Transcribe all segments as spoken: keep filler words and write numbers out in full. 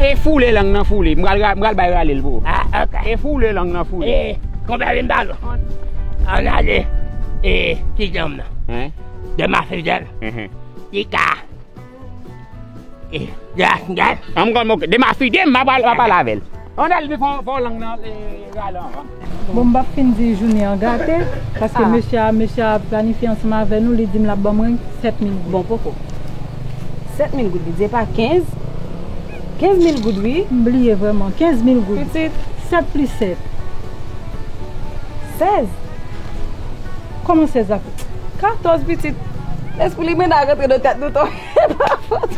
E foule lang nan foule. M pral ra-, m pral bay rale l pou ou. Ah, ok. E foule lang nan foule. E, konbyen vin balon? Ann ale. E, ti janm nan. Hein? Dema fidèl. Mhm. Ti ka. E, gas, gas. An m konn, ok. Dema fidèl, m pa pale, m pa pale avè l. Ann ale, fò, fò lang nan, e, rale anvan. Bon, m p ap fin di jounen an gate, paske mesye a, mesye a planifye ansanm avè nou, li di m l ap ban mwen sèt mil goud. Bon, poko. Sèt mil goud, li di, e pa kenz? Kenz mil goud, wi. M bliye vrèman, kenz mil goud. Pitit. Sèt plis sèt. Sèz. Kòman sèz la fèt? Katòz, pitit. Lespri limena rantre nan tèt nou tou.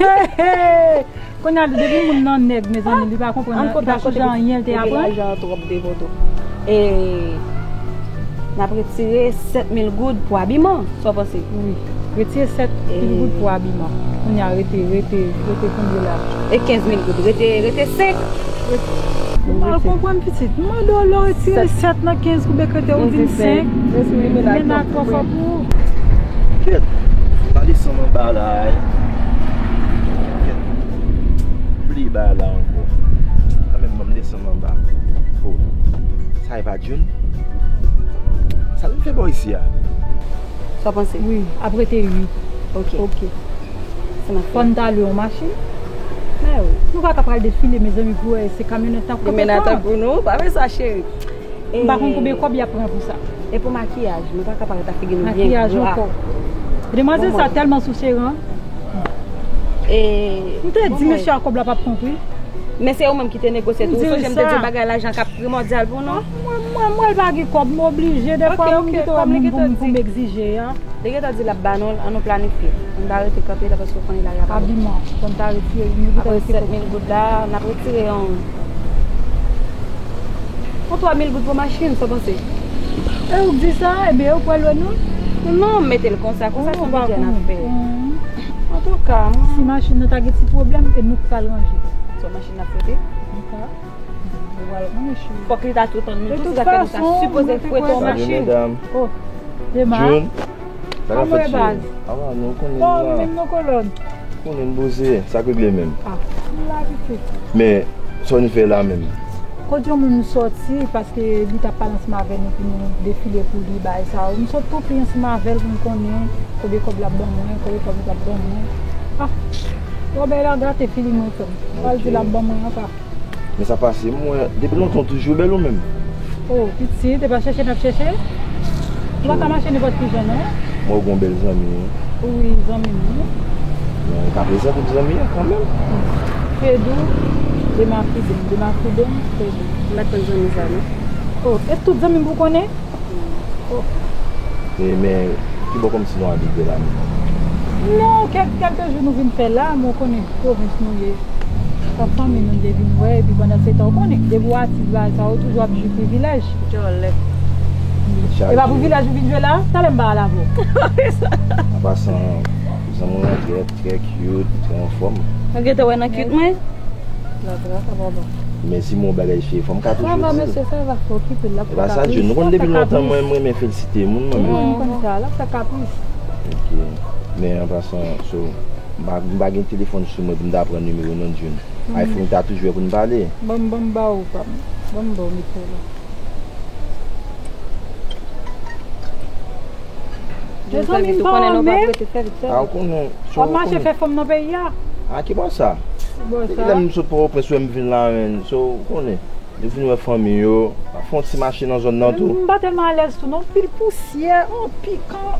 Hey, hey. Kounye a, depi moun nan nèg, mezanmi, li pa konprann, li pa sonje anyen l te aprann. Lajan an twòp de poto. E, n ap retire sèt mil goud pou abiman. Sa w panse? Wi. Retire sèt mil goud pou abiman. Kounye a, rete, rete, rete konbyen la? E kenz mil goud. Rete, rete senk. Ou mal konprann, pitit. M mande w lè w retire sèt nan kenz koube krete, ou di m senk. Men a twò fò pou ou. Kèt, m pa desann anba la, wi. Kèt, m bliye bagay la ankò. Kanmenm, ban m desann anba. Oh, sa e pa June? Sa l vin fè bò isi a? Sa w panse? Wi, ap rete uit. Ok. Ok. Sa n ap fè? Fò n ta lwe yon machin. Mè wi. Nou pa ka pral defile, mezanmi, pou wè se kamyonèt n ap kanpe pran. Limena tankou nou, pa fè sa, cheri. M pa konn konbyen kòb y ap pran pou sa. E pou makiyaj, nou pa ka parèt ak figi nou byen gra. Makiyaj ankò. Demwazèl sa tèlman sou seran. E, m te di mesye a kòb la p ap pran pri. Men se ou menm ki te negosye tou. Ou sonje m te di w bagay lajan k ap primòdyal pou nou? Mwen, mwen, mwen pa gen kòb, m oblije. Dèfwa, m kite wè moun pou m, pou m egzije a. Li gentan di l ap ba nou l, ann nou planifye. Ann pa rete kanpe la, paske w konnen lari a pa bon. Abiman, fò n ta retire, nou gentan retire. Apre sèt mil goud la, n ap retire yon, yon twa mil goud pou machin, sa w panse? E ou k di sa, ebyen, ou pral lwe nou? Non, m mete l konsa, konsa se yon bidjè n ap fè. Antouka, si machin nan ta gen ti pwoblèm, e nou k pral ranje. Se yon machin n ap fwete? Antouka. Fòk li ta tou tann nou tou, se sa k fè nou ta sipoze fwete yon machin. Salut, mesdames. Oh, Dema. June, sa ka fèt, cheri? Ava, nou konnen la. Konnen n bouze, sa k regle menm? Ah, m la, pitit. Men, sa w vin fè la menm? Kote yon moun sòti, paske li t ap pale ansanm avè nou pou nou defile pou li, bagay sa yo. M sot tanpri ansanm avè l pou m konnen konbyen kòb l ap ban mwen, konbyen kòb li p ap ban mwen. Ah, Robert la gate figi mwen, frè m. Pral di l ap ban mwen anka. Men sa pase, m wè, depi lontan w toujou bèl ou menm. Oh, pitit, e pa chèche n ap chèche? Ou pa ka mache nenpòt ki jan, non? Mwen, ou gon bèl zanmi, wi. Wi, zanmi m, wi. Men, ou ka prezante m zanmi an kanmenm. Fedou, Dema Fidèl, Dema Fidèl, Fedou. M pa t konn zanmi sa, non. Oh, e tout zanmi m pou konnen? Oh. E, men, ki bò kòmsi nou abite la menm? Non, kèk, kèlke jou nou vin fè la, men w konnen pwovens nou ye. Sa fanmi nou te vin wè, epi pandan se tan, w konnen, depi w atis bagay sa, w toujou ap jwi privilèj. Djòlèt. E pa privilèj ou vin jwe la? Talè m pa al avè w. An pasan, zanmi w lan trè, trè cute, trè anfòm. Ou gentan wè nan cute mwen? Sa va, sa va, bon. Men si m wè yon bagay cheri, fò m ka toujou di. Sa va, mesye, sa va. Okipe l, l ap fè kapris. E pa sa, June, nou konn depi lontan, mwen, mwen renmen felisite moun, mwen menm. Wi, m konn sa, l ap fè kapris. Ok. Men an pasan, so, m pa, m pa gen telefòn sou mwen pou m ta pran nimewo non June. Ay, fò m ta toujou wè pou n pale. Ban m, ban m ba ou pa m. Ban m ba w mikwo la. Mezanmi, m pa renmen. A, ou konnen, w ap mache fè fanm nan peyi a. A, ki bò sa? Depi lè m sot Pòtoprens, wè m vin la menm. So, ou konnen, nou vin wè fanmi yo. Fè yon ti mache nan zòn nan tou. M pa tèlman alèz tou non. Anpil pousyè, anpil pikan.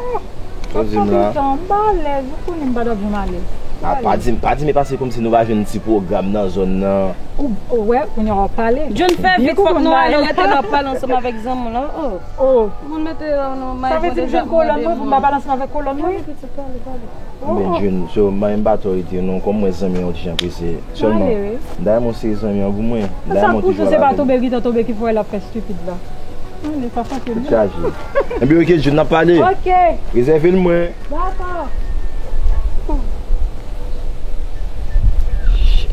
Oh, sa w di m la? M pa alèz, ou konnen m pa t ap janm alèz. A, pa di m, pa di m e pase kòmsi nou pa jwenn ti pwogram nan zòn nan. Ou, ou wè, kounye a w ap pale. June, fè vit, fòk nou ale, rete n ap pale ansanm avèk zanmi w lan. Oh. Oh. Moun mete, euh, nou, sa vle di m jwenn kolòn mwen pou m pa pale ansanm avèk kolòn mwen? Pale, pitit, pale, pale. Oh. Men June, so, m pa, m pa twò rete non, kòm mwen zanmi an yon ti jan prese. Sèlman, m ta renmen w sere zanmi an pou mwen. M ta renmen w toujou al avè m. Sa pou June, se pa tonbe ki tan tonbe ki fè l ap fè stupid la. Tèt chaje. Ebyen, ok, June, n ap pale. Ok. Rezève l mwen. Dakò. Shit.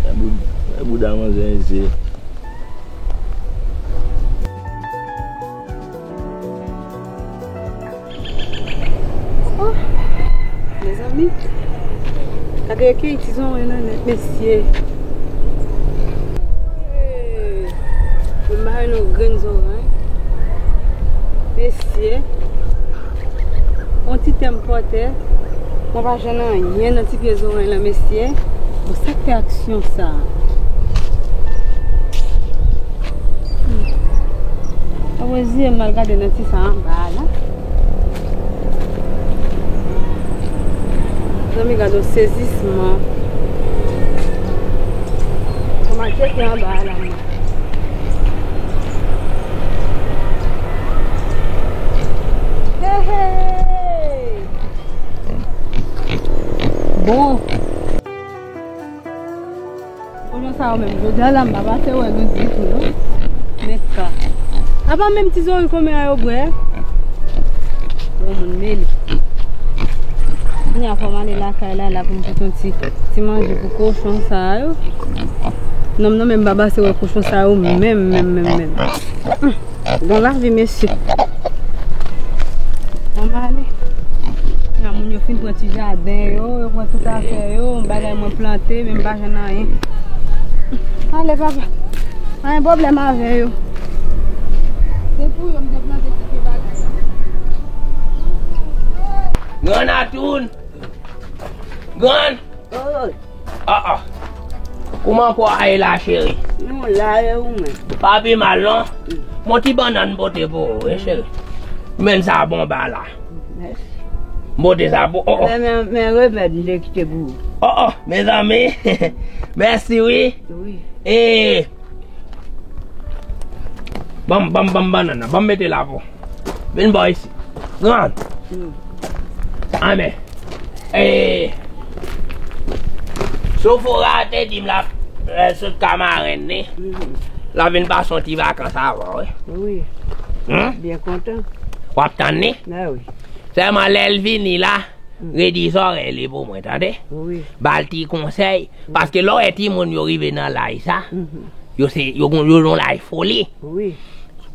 Wè bouda manzè, se. Oh, mezanmi. Gade yo keyi ti zoranj nan nèt, mesye. Hey! Mwen ba yo yon grenn zoranj. Mesye. Yon ti tè m pòtè. Mwen pa jwenn anyen nan ti pye zoranj lan, mesye. Bon, sa k fè aksyon sa a? Hmm. Apre zye m al gade nan ti sa anba a la. Zanmi, gade yon sezisman. Kòman tcheke anba a la, mwen. Hey, hey! Bon. Kochon sa yo menm, jodi a la, m pa pase wè nou ditou, non. Men ka. Apa menm ti zoranj konmen a yo bwè? Yon moun mele. Kounye a fò m ale lakay la, la pou m pote yon ti, ti manje pou kochon sa yo. Non, non, men m pa pase wè kochon sa yo menm, menm, menm, menm. Bon lavi, mesye. Ann ale. Nan moun yo fin pran ti jaden yo, yo pran tout afè yo, bagay mwen plante, men m pa jwenn anyen. Ale, papa. Pa gen pwoblèm avè yo. Se pou yo m te plante tout bagay la. Grann Atoun! Grann! Oy! Ah, ah. Kouman kò a ye la, cheri? Nou la, e ou menm? Pa pi mal, non? Mm. Mon ti bannann pote pou ou, wi, cheri. Men sa bon ba la. Mèsi. M pote sa pou, oh, oh. Men, men, men remèd m te kite pou ou. Oh, oh, mezanmi. Mèsi, wi. Wi. E, Ban m, ban m, ban m bannann nan. Ban m mete la pou. Vin bò isit. Grann. Mm. Anben. E, Sofora te di m l ap, e, sot Kamarenn ni. Mhm. L ap vin pase yon ti vakans avè w, wi. Wi. Hmm? Byen kontan. W ap tann ni? Mè wi. Sèlman lè l vini la, Mm. Redi zòrèy li pou mwen, tande? Wi. Ba l ti konsèy, wi, paske lè w wè timoun yo rive nan laj sa, mhm, yo se, yo gon, yo gon laj foli. Wi.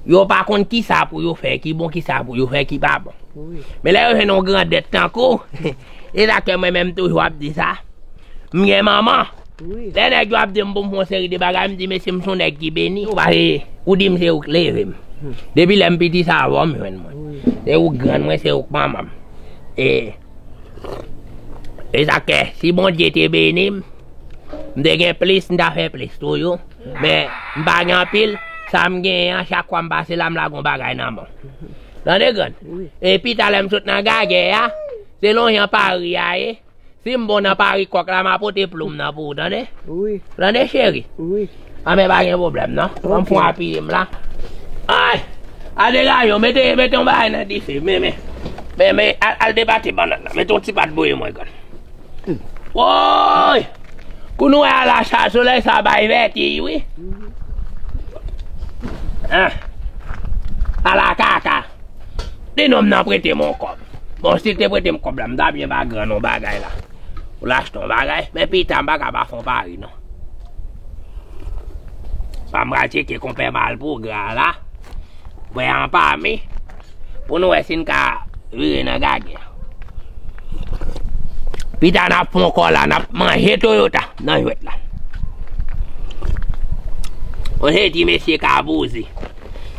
Yo pa konn kisa pou yo fè ki bon, kisa pou yo fè ki pa bon. Wi. Men lè yo jwenn yon grandèt tankou w, e sa k fè mwen menm toujou ap di sa, m gen manman. Wi. Lè nèg yo ap di m pou m fè yon seri de bagay, m di, "Mesye, m se yon nèg ki beni." Ou pa se, ou di m se ou k leve m. Hmm. Depi lè m piti sa avè w m jwenn mwen. Wi. Se ou k grann mwen, se ou k manman m. E, e sa k fè, si Bondye te beni m, m te gen plis, m ta fè plis toujou. Men, m pa gen anpil, sa m genyen an, chak fwa m pase la, m lage yon bagay nan men w. Tande, grann? Wi. Epi talè m sot nan Gagè a, se lonjan Pari a ye. Si m bon nan Pari kòk la, m a pote ploum nan pou ou, tande? Wi. Tande, cheri? Wi. Anben, pa gen pwoblèm, non. Ban m fè yon apiye m la. Ay! Al degaje w, mete, mete yon bagay nan dife. Men, men. Men, men, al, al depate bannann nan. Mete yon ti pat bouyi mwen, grann. Woy! Kou nou wè a la, chay solèy sa bay vètij, wi. Ah. Ala kaka. Di nonm nan prete m yon kòb. Bon, si l te prete m kòb la, m ta byen ba grann yon bagay la. Pou l achte yon bagay. Men pita, m pa ka pa fè yon pari, non. Pa m pral tcheke konpè Malpougra la. Bwè anpami. Pou nou wè si n ka vire nan Gagè. Pita n ap fè yon kòla, n ap manje Toyota nan jwèt la. Manje ti mesye kabouzi.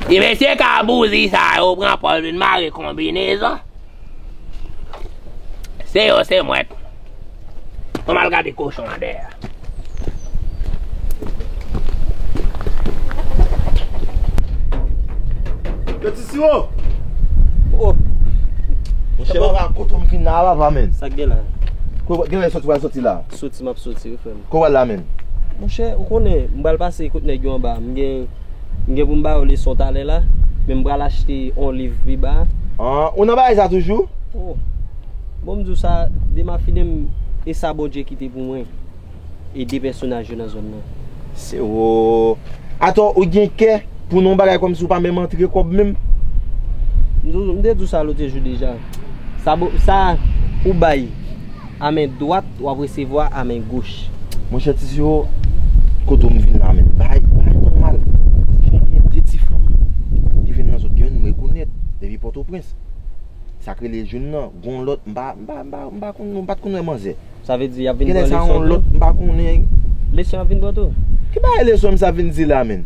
Ti mesye kabouzi sa yo pran pòz vin mare konbinezon. Se yo, se mwen. Mwen m al gade kochon an dèyè a. Yo, Ti Siwo! Oh. Monchè, papa, kote w m vin la, papa, men? Sa k gen la? Kote w gen lè soti, pral soti la? Soti, m ap soti, wi, frè m. Kote w pral la, men? Monchè, ou konnen, m pral pase kot nèg yo anba. M gen M gen pou m ba yo leson talè la, men m pral achte yon liv pi ba. Ah, ou nan bagay sa toujou? Oh. Bon, m di w sa, dema fide m, e sa Bondye kite pou mwen. Ede pèsonaj yo nan zòn nan. Se, oh. Atò, ou gen kè pou nan yon bagay kòmsi ou pa menm antre kòb menm? M di w, m te di w sa lòt jou deja. Sa bo-, sa ou bay a men dwat, w ap resevwa a men goch. Monchè Ti Siwo, kote w m vin la, men? Bagay, bagay nòmal. Jan gen de ti fanm ki vin nan zòn, gen youn m rekonèt depi Pòtoprens. Sa k rele June nan, gon lòt, m pa, m pa, m pa, m pa konn, m pa t konn wè manzè. Sa vle di y ap vin pran leson tou? Genlè sa yon lòt, m pa konnen. Leson y ap vin pran tou? Ki bagay leson sa vin di la, menn?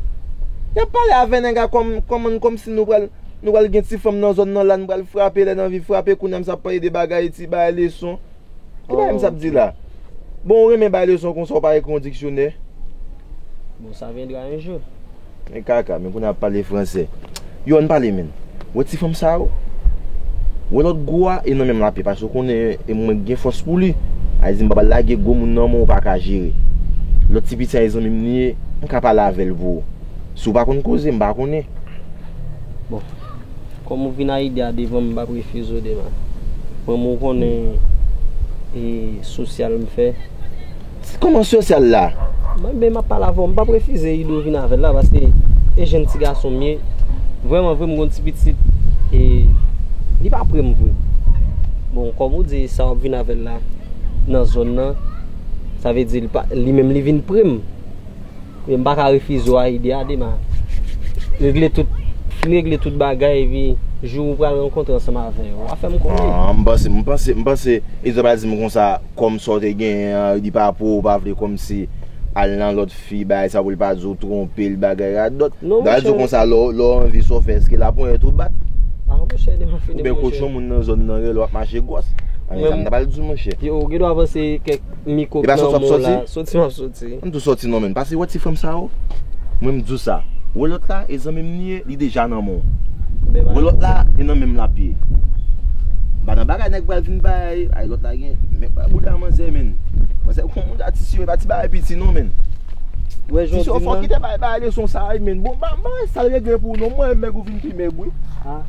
Y ap pale avè nèg la kòm, kòm, kòmsi nou pral, nou pral gen ti fanm nan zòn nan la, nou pral frape, lè n anvi frape, kounye a m sa ap pale de bagay, ti bagay leson. Ki bagay m sa ap di la? Bon, ou renmen bay leson konsa, ou pa ekri yon diksyonè? Bon, ça viendra un jour. Men kaka, men kounye a ap pale fransè. Yo, ann pale, menn. Wè ti fanm sa yo. Wè lòt gwo a, e nan menm lapye, paske ou konnen e mwen gen fòs pou li. A di m pa pral lage gwo moun nan men w pa ka jere. Lòt ti piti a e zanmi m li ye, m ka pale avè l pou ou. Si w pa konn koze, m pa konnen. Bon, kòm ou vin a ide a devan m, m p ap refize w demen. Mwen, mwen konnen e sosyal m fè. Kòman sosyal la? Mwen, men m ap pale avè w, m p ap refize ide w vin avè l la, paske e jèn ti gason m ye. Vrèman vre, m gon ti pitit, e li pa pre m vre. Bon, kòm ou di, sa w ap vin avè l la, nan zòn nan, sa vle di li pa, li menm li vin pre m. Men m pa ka refize w a ide a, demen. Regle tout, fin regle tout bagay, epi jou ou pral rankontre ansanm avè yo, w a fè m konnen. Ah, m panse, m panse, m panse, e sa pa di m konsa, kòm sa w te genyen an, li pa pou ou, ou pa vle kòmsi al nan lòt fi, bagay sa pou li pa di w twonpe l, bagay radòt. Non, monchè. Bagay di w konsa, lè w, lè w anvi sa w fè, èske l ap ponyèt ou bat? Ah, monchè, demen fini, monchè. Oubyen kochon moun nan zòn nan rele w ap mache gwòs. Ann, sa m ta pral di w, monchè. Yo, ou gen dwa avanse kèk mikwo nan men w la. Soti m ap soti. Ann tou soti non, menn. Pase wè ti fanm sa yo. Mwen m di w sa. Wè lòt la, e zanmi m li ye, li deja nan men w. Wè lòt la, e nan menm lapye. Ba nan bagay nèg pral vin bay, ay lòt la gen. Men bay bouda manzè, menn. Manzè kon moun atis yo, e pa ti bagay piti non, menn. Wè jan w di m nan. Ti fòkitè bay, bay leson sa, ay, menn. Bon, ba, ba, sa l regle pou ou non. Mwen, mèg ou vin pi mèg, wi. Ah.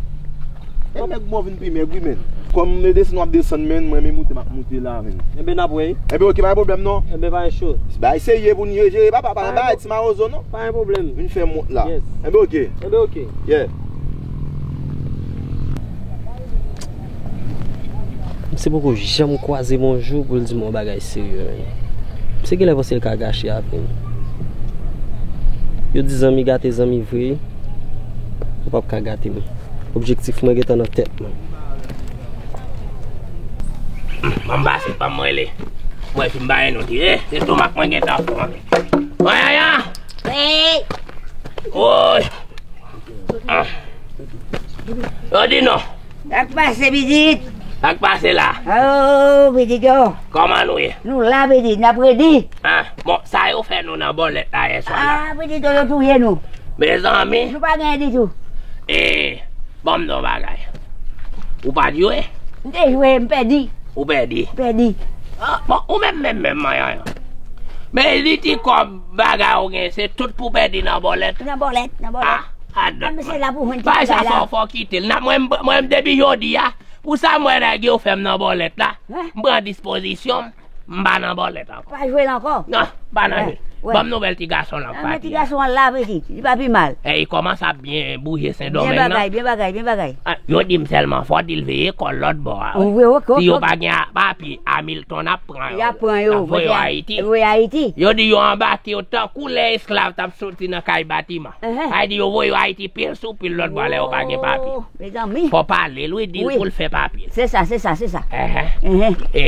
E mèg mò vin pi mèg wi, menn. Kòm e desann w ap desann, menn, mwen menm moute m ap moute la, menn. Enben n ap wè. Enben oke, pa gen pwoblèm non. Enben pa gen cho. Bay serye pou n jere, papa, pa nan bagay ti mawozo non. Pa gen pwoblèm. Vin fè m wont la. Yes. Enben oke. Enben oke. Yeah. Misye poko janm kwaze m yon jou pou l di m yon bagay serye, menn. Misye genlè panse l ka gache avè m. Yo di zanmi gate zanmi vre. Ou p ap ka gate m. Objektif mwen gentan nan tèt mwen. Ban m pase, ban m rele. Mwen fin bay nou tire, se tomak mwen gentan pran. Mwen aya. Hey! Oy! Ah. Yo di non. Sa k pase, pitit? Sa k pase la? Oh, pitit yo. Kòman nou ye? Nou la, pitit, n ap redi. Ah, bon, sa yo fè nou nan bòlèt la yè swa la? Ah, pitit yo, yo touye nou. Mezanmi. Nou pa genyen ditou. Eh, ban m di yon bagay. Ou pa t jwe? M te jwe, m pèdi. Ou pèdi? Pèdi. Ah, bon, ou menm, menm, menm, manyanyan. Men li ti kòb bagay ou gen, se tout pou pèdi nan bòlèt. Nan bòlèt, nan bòlèt. Ah, ah, ah, men se la pou jwenn ti bagay la. Bagay sa fò, fò kite l. Nan mwen, mwen, mwen, depi jodi a, pou sa m wè nèg yo fè m nan bòlèt la, m pran dispozisyon m. M pa nan bòlèt ankò. Pa jwe l ankò. Non, m pa nan jwe. Ban m nouvèl ti gason lan k pati a. Ti gason an la, pitit. Li pa pi mal. E, li kòmanse ap byen bouje Sendomeng nan. Byen bagay, byen bagay, byen bagay. Ah, yo di m sèlman fò di l veye kò l lòt bò a, wi. Si yo pa gen a, papye, Hamilton ap pran yo. Y ap pran yo, y ap voye yo Ayiti. Voye Ayiti. Yo di yo anbake yo tankou lè esklav t ap soti nan kay batiman. Sa vle di yo voye yo Ayiti pil sou pil lòt bò a lè yo pa gen papye. Oh, mezanmi. Fò pale l, wi, di l pou l fè papye. Se sa, se sa, se sa. Enhen. Enhen. E,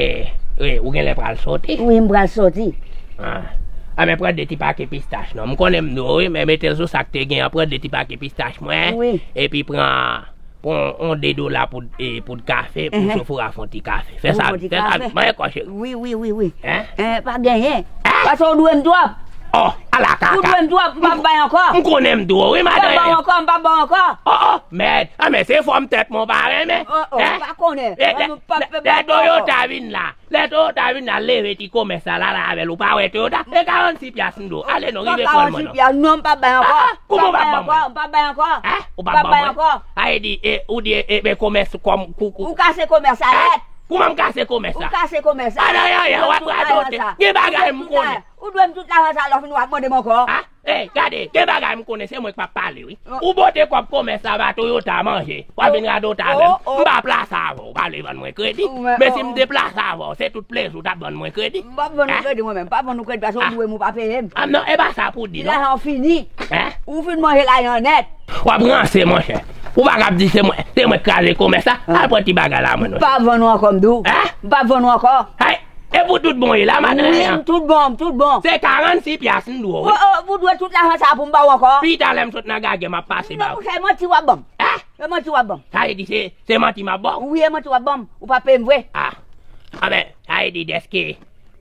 e, ou genlè pral soti? Wi, m pral soti. Ah. Ah, men pran de ti pake pistach non. M konnen m dwe w, wi, men mete l sou sa k te gen an, pran de ti pake pistach mwen. Wi. Epi pran, pran yon de dola poud, e, poud kafe pou chofè a fè yon ti kafe. Fè sa, fè sa vit. Mwen kòche. Wi, wi, wi, wi. Hein? Eh, pa genyen. Hein? Paske ou dwe m twòp. Oh, ala kaka. Ou dwe m twòp, m p ap bay ankò. M konnen m dwe w, wi, madanm. M p ap ba w ankò, m p ap ba w ankò. Oh, oh, mèd. Ah, men se fòm tèt mwen w pa renmen. Oh, oh, m pa konnen. Lè Toyota vin la, lè Toyota vin la, leve ti komès la, la, la avè l, ou pa wè Toyota? E karannsis pyas m dwe w. Ale non, rive pran l mwen non. Karannsis pyas, non, m p ap bay ankò. Ah, ah, kouman w p ap ban mwen? M p ap bay ankò. Hein? Ou p ap ban mwen? M p ap bay ankò. A, e di, e, ou di, e, e, men komès, kòm, kou, kou. Ou kase komès la nèt. Kouman m kase komès la? Ou kase komès la. A, nan, nan, nan, w ap radote. Gen bagay m konnen. Ou dwe m tout lajan sa, lè w fin w ap mande m ankò. A, e, gade, gen bagay m konnen, se mwen k p ap pale, wi. Ou pote kòb komès la ba Toyota manje. W ap vin radote avè m. M pa plase avè w, ou pa vle vann mwen kredi. Men si m te plase avè w, se tout plezi w t ap vann mwen kredi. M p ap vann ou kredi mwen menm, m p ap vann ou kredi paske ou dwe m, ou pa peye m. A, non, e pa sa pou di, non. Lajan w fini. Hein? Ou fin manje lajan nèt. W ap ranse, monchè. Ou pa kab di se mwen, se mwen k kraze komès la. Al pran ti bagay la, mwen, non. M p ap vann ou ankò, m di w. Hein? M p ap vann ou ankò. Hey! E pou tout bon ye la, madanm? Wi, m tout bon, m tout bon. Se karannsis pyas m dwe w, wi. O, o, ou dwe tout lajan sa pou m ba w ankò? Pita lè m sot nan gagè, m ap pase ba w. Monchè, manti w ap ban m. Eh? E manti w ap ban m. Sa vle di se, se manti m ap ba w? Wi, e manti w ap ban m. Ou pa peye m vre. Ah. Anben, sa vle di dèske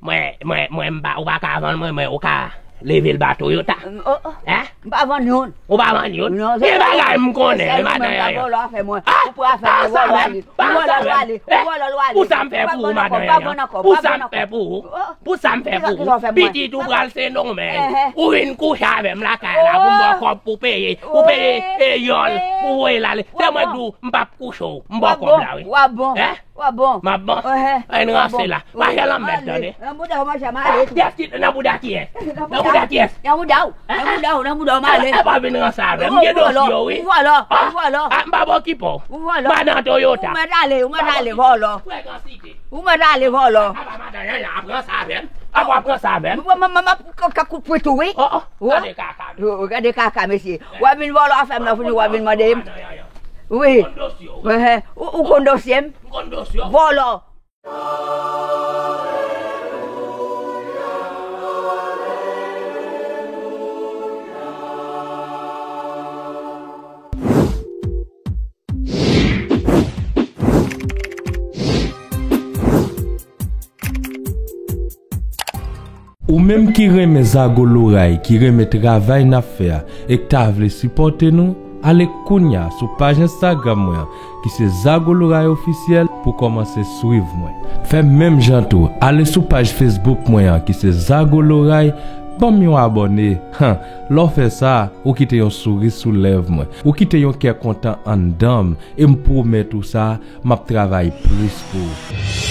mwen, mwen, mwen, m pa, ou pa ka vann mwen, mwen, ou ka leve l ba Toyota. O, o. Eh? M pa vann youn. Ou pa vann youn? Non, se bagay m konnen, se madan Yaya. Ou pran afè m, ou vòlò w ale. Ou vòlò w ale. Ou vòlò w ale. Pou sa m fè pou ou, madan Yaya? Pou sa m fè pou ou? Pou sa m fè pou ou? Pitit ou pral Sendomeng. Ou vin kouche avè m lakay la pou m ba w kòb pou peye. Pou peye, e, yòl, pou voye l ale. Se mwen k di w, m p ap kouche w. M ba w kòb la, wi. W ap bon. Eh? W ap bon. M ap bon. Ann ranse la. Pa fè lanmèd, tande. Nan bouda w, monchè, m ale tou. Nan bouda kiyès? Nan bouda kiyès? Nan bouda w. Nan bouda w, nan bouda w, m ale. E pa vin ranse avè m. M gen dosye w, wi. Ou vòlò, ou vòlò. Ah, m p ap okipe w. Ou vòlò. Madan Toyota. Ou mèt ale, ou mèt ale, vòlò. Frekansite. Ou mèt ale, vòlò. Apa madan Yaya ap ranse avè m? Apa w ap ranse avè m? M, m, m, m ap ka kout pwit ou, wi. O, o. Gade kaka. O, o, gade kaka, mesye. W ap vin vòlò afè m nan, fini w ap vin mande m. Wi. Ou konn dosye w? Ou, ou konn dosye m? M konn dosye w. Vòlò. Ou menm ki renmen Zago Loray, ki renmen travay n ap fè a, e k ta vle sipòte nou, ale kounya sou paj Instagram mwen an, ki se Zago Loray Ofisyèl, pou kòmanse swiv mwen. Fè menm jan tou, ale sou paj Facebook mwen an, ki se Zago Loray, ban m yon abòne. Han, lè w fè sa, ou kite yon souri sou lèv mwen. Ou kite yon kè kontan anndan m, e m pwomèt ou sa, m ap travay plis pou ou.